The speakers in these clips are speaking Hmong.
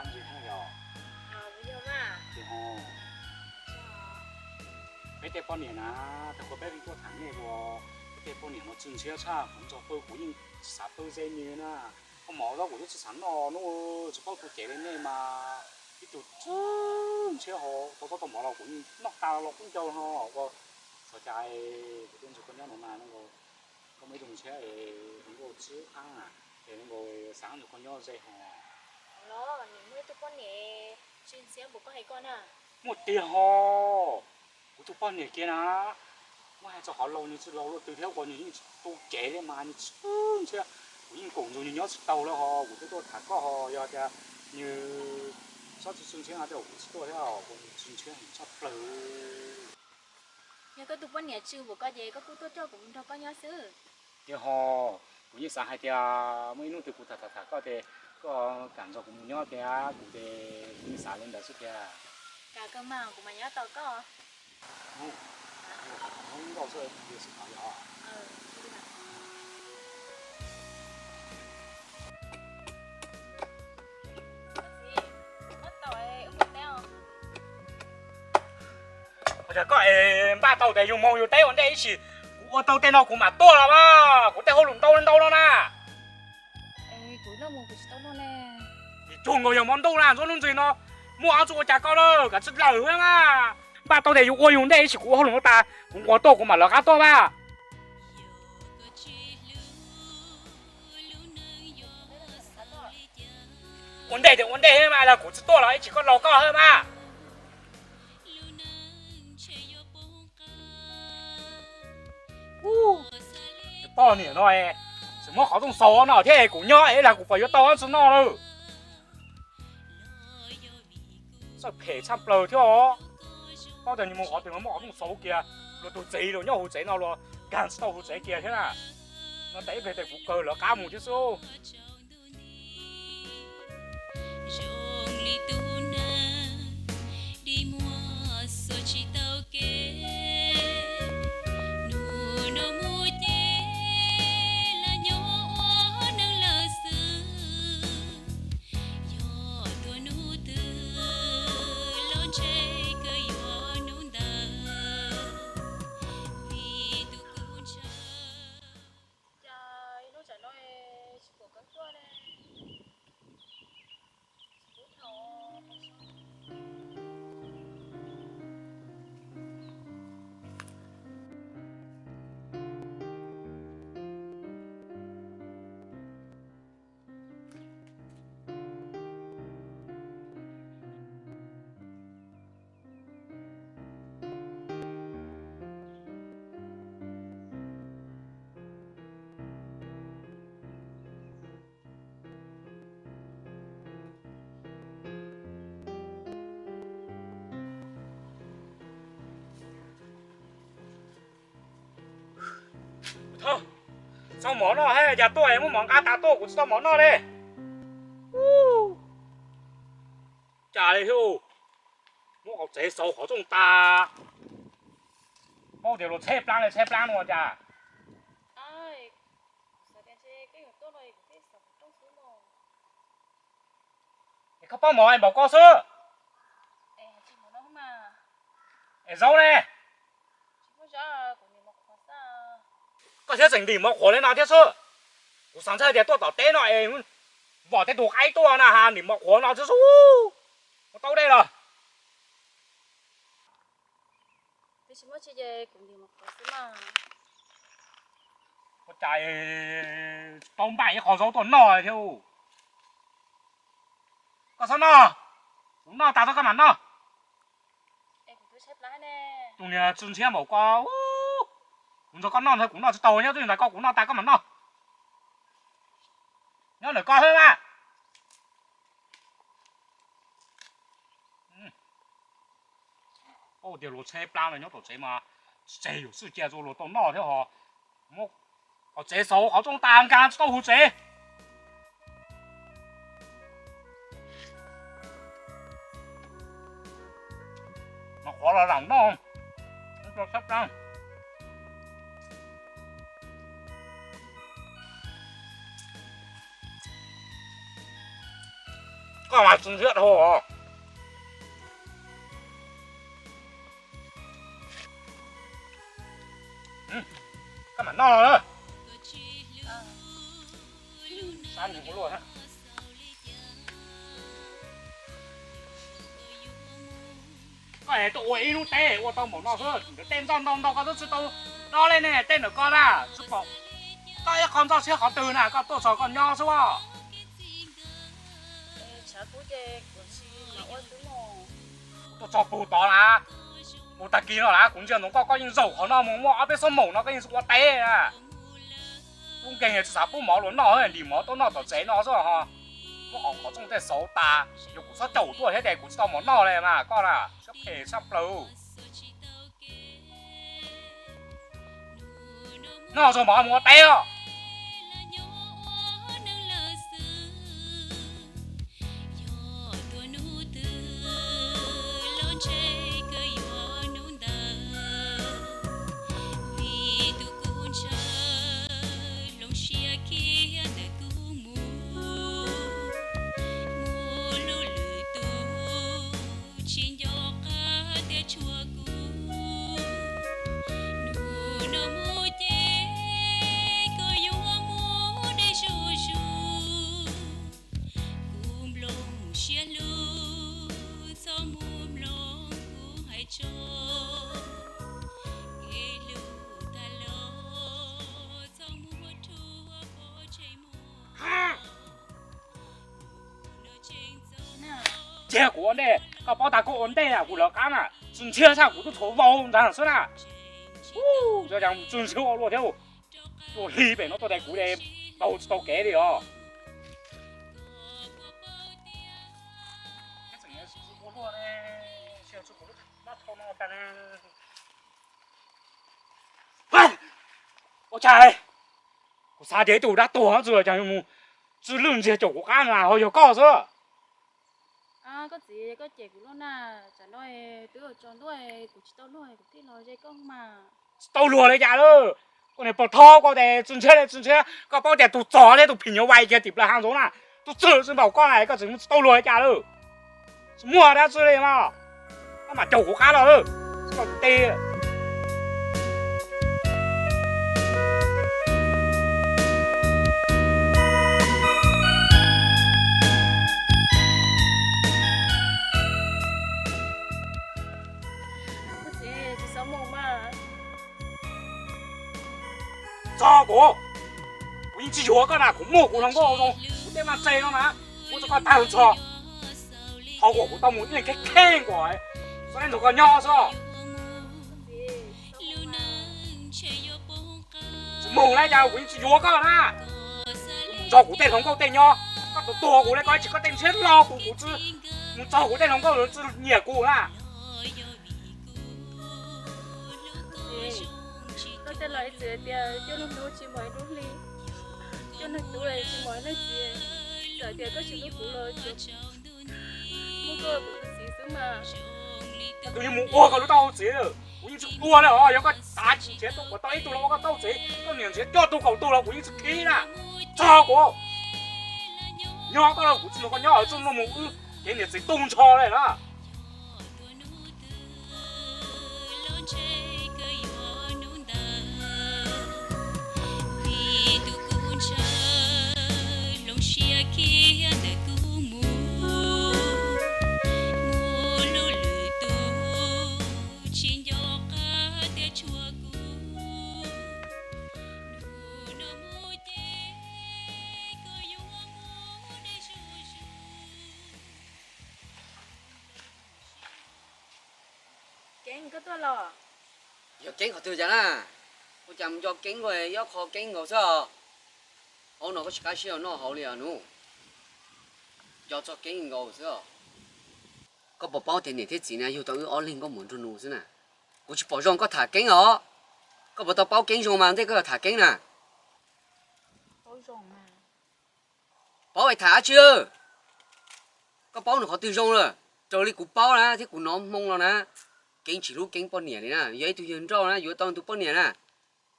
Ntsis thiab yog. Ces ho peb tej poj niam na, thaum kuv peb tuaj tham nej ua, peb tej poj niam no tsw ntshiab tshaj, kuv ntxog pawg kuv yeej tsis xav pawg ze ni na. Koj mov los kuv twb tsis xav noj no, tsis paub tu cev li nej mas ib tug tsw ntshiab ho tau tau mov los kuv yeej noj tas los qub ncauj no ua. Xyov cas kuv tuaj ntsib koj nyob no mas koj muaj ib tug ntshiab es zoo nkauj tsw qab na, es zoo nkaus xav nrog koj nyob ze ho. Los nws muaj ib tug poj niam tsw ntshiab npaum koj hais koj na. Muaj tiag ho, kuv tus poj niam kiag na, muab hais txog qhov laus nws tsis laus luaj twg thiab uas nws yeej tsis tu cev li mas nws tsw ntshiab, kuv yeej koom nrog nws nyob tsis tau lawm ho kuv thiaj tuaj tham koj ho yog tias nws txhob tsw tsw ntshiab no ces kuv tsis tuaj thiab os, kuv tsw ntshiab heev tshaj plaws. Yog koj tus poj niam tsw npaum koj ces koj kuj tuaj coj kuv mus nrog koj nyob xwb. Tiag ho, kuv yeej xav hais tias muaj ib hnub twg kuv tham tham tham koj ces koj kam nrog kuv mus nyob tiag, kuv ces kuv yeej xav li ntawd xwb tiag. Kam kawg mas kuv mam nyob tos koj. Hnub nkauj xwb, yog xwb yog. Ua cas koj es npaj tau tias yus mus yus teb ua ntej ib sim, kuv ua tau tej no kuv mam tuaj los mas, kuv tej hauj lwm ntau ntau no na. Kuv tsis tau noj ne. Nim cuag nkaus yog hmo ntuj na, ntxuav hnub ntxwg no muaj ob txuj ua cas koj na, kav tsij lawm xwb na. Npaj tau tias yus ua yus ntej ib sim, kuv ua hauj lwm no tas kuv nquas tuaj kuv mam lawv qab tuaj mas. Ua ntej tias ua ntej mas los kuv tsis tuaj los ib sim koj los koj xwb mas. Poj niam no tsis muab qhov rooj xaus no thiab kuv nyob es kuv pom yuav tau ob txwv noj lawm. Txawj phem tshaj plaws thiab os. Paub tias nws mus qhov twg los muab qhov rooj xaus kiag, luag tus txiv los nyob hauv tsev no los nkag tsis tau hauv tsev kiag thiab na. No tas ib pliag tes kuv kawg lawv qab mus thiab xwb. Zoo li tus neeg dig muag xuas tsis tau kev, hnub no mus ces los nyob ua neeg lawm xwb. Yog tuaj hnub twg los ntshe kawg yuav hnub ntawd, vim tus kub ntshaw. Cas ib hnub tsam no tsis pom koj tuaj ne? Txhob mov noj, hais cas tuaj es muab mov nqa tas tuaj, kuv tsis tau mov noj li. Cas li thiab, muab qhov tsev xauv qhov rooj tas. Paub tias luag tsheb plaab li tsheb plaab no cas. Es koj paub mov es npaum koj xwb. Es zaub ne? Koj thiab tseem ntim mov qhuav li no thiab xwb. Kuv xav ntshai tias tuaj tom teb no es vom tej tug qaib tuaj na has ntim mov qhuav no thiab xwb. Ua tau dej los. Ua cas tau npaim ib qho zaub tuaj noj thiab. Koj txhob noj, kuv noj tas tau koj mam noj. Tus niag tsw ntshiab npaum ko, kuv nrog koj noj ntawd kuv noj tsis tau, nyob twj ywm ntawm koj, kuv noj tas koj mam noj. Nyob ntawm koj xwb na. Paub tias luag tsheb plaab no nyob tom tsev mas tseg yus xwb cia luag tau noj thiab ho. Muab qhov tsev xauv qhov rooj tas nkag tsis tau hauv tsev. Mov qhuav los lam noj, tshab plaab. Koj mas tsis ntxhiab dhau. Koj mam noj no. Koj es tuaj ua ib lub teb ua tau npaum no xwb, tej ntxoj ntoo ntau koj twb tsis tau dob li ne, tej ntawm koj na, tsis pom toj ib qho ntxoj siab qhov twg na, koj tuaj txog koj nyob xwb. Tuaj txog pug tod na, mus tag kis no las kuv ntsia ntsoov koj, koj yeej zaum qhov no mus muaj ob peb xuab moos no koj yeej ua teb na. Lub nkeeg tsis xav pub mov luag noj, ntim mov tuaj noj tom tsev no xwb ho. Muab qhov qhov txooj tej xauv tas, yog kuv txhob caum tuaj thiab ces kuv tsis tau mov noj li mas koj na, siab phem tshaj plaws. Noj txog mov mus ua teb os. Cia kuv ua ntej, koj paub tas koj ua ntej kuv lawv qab na, tsis ntshiab tshaj kuv twb tshuav vau ntag xwb na. Tsis ntshiab ua luaj thiab, tuaj hli pem no tuaj tias kuv es taug tsis tau kev li os. Ua cas kuv xav tias ib tug dab tuag txwj los cas mus tsw lwj ntsiag caum kuv qab na ho yog koj xwb. Koj txiv, koj cem kuv luaj na, tsam no twb tsaus ntuj kuv tsis tau luag kuv thiaj los ze koj mas. Tsis tau luag li cas lawm, koj niag pog thaub koj tes tsis ntshiab li tsis ntshiab, koj paub tias tus txog thiab tus phim nyuj vais kiag tim plaws hav zoov na, tus txwj tsis npaum koj na koj tseem tsis tau luag li cas lawm. Tsis muaj dab tsi li mas, koj mam caum kuv qab los lawm, tsis tau tus tij. Txog kuv, kuv yeej tsis yuav koj na, kuv muaj kuv hluas nkauj zoo, kuv tej maj txeg no na, muab rau koj tag nrho. Qhov uas kuv tau mus ib leeg kheej kheej kom xav nrog koj nyob xwb. Tsis mus li cas kuv yeej tsis yuav koj na. Mus nrog kuv tej hluas nkauj tej nyob, koj tus tuag kuv li koj tsis koj tej ntshiab lo kuv kuv tsis mus txog kuv tej hluas nkauj tsis nyiam kuv na. Koj tej laus ib txwm tias coj lub hnub tsis mos ib lub hli, coj neeg tub tsis mos ib leej txiv. Txawm tias koj tsis hlub kuv los muab koj ua kuv tus txiv xwb mas. Tus yeej mus ua koj lub tau txiv, kuv yeej tsis ua li os. Yog koj xav nrhiav tau kom tau ib tug los ua koj tau txiv, koj niam nrhiav coj tug kaum tug los kuv yeej tsis khib na. Txog kuv, nyob koj los kuv tsis nrog koj nyob, txoj no mus wb kev niam txiv tu nrho li na. Keeb, koj tuaj los? Yog Keeb qhov twg cas na? Ua cas mus nco Keeb nkaus, ib ob qho Keeb nkaus xwb os. Hauv no koj tsis qab siab noj hauv li os nus. Nco txog Keeb nkaus xwb os. Koj puas paub tias niam thiab txiv na yug tau wb ob leeg nkauj muam nraug nus xwb na? Kuv tsis pom zoo koj tham Keeb os. Koj puas tau paub Keeb zoo mas ntej koj yuav tham Keeb na? Paub es tham dab tsi? Koj paub nws qhov twg zoo lawm? Raws li kuv paub na thiab kuv hnov hmoo los na, Keeb tsis hlub Keeb poj niam li na. Yog ib tug yawg nrauj na yuav tau tus poj niam na,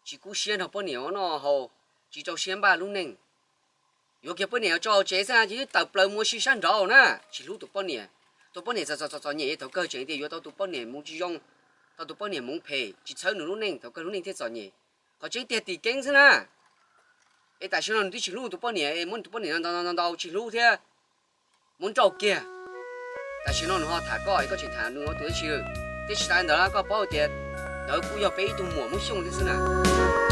tsis kub siab nrog poj niam ua noj haus, tsis rau siab npaj lub neej. Yuav kiag poj niam tso hauv tsev xwb na, ces twb tawm plaws mus ua si sab nraud na, tsis hlub tus poj niam. Tus poj niam txom txom txom txom nyem, thaum kawg tseem tias yuav tau tus poj niam mus tsis zoo, tau tus poj niam mus phem, tsis txhawb nws lub neej, thaum kawg lub neej thiaj txom nyem. Qhov tseeb tiag tim keeb xwb na. Es tam sim no nws twb tsis hlub tus poj niam, es muab tus poj niam ntaus ntaus ntaus tsis hlub thiab, muab nrauj kiag. Tam sim no nws ho tham koj es koj tseem tham nws ua tus dab tsi lawm? Thiab tsis tas ntawd koj paub tias ntawd kuj yog peb ib tug muam Hmoob Xyooj thiab xwb na.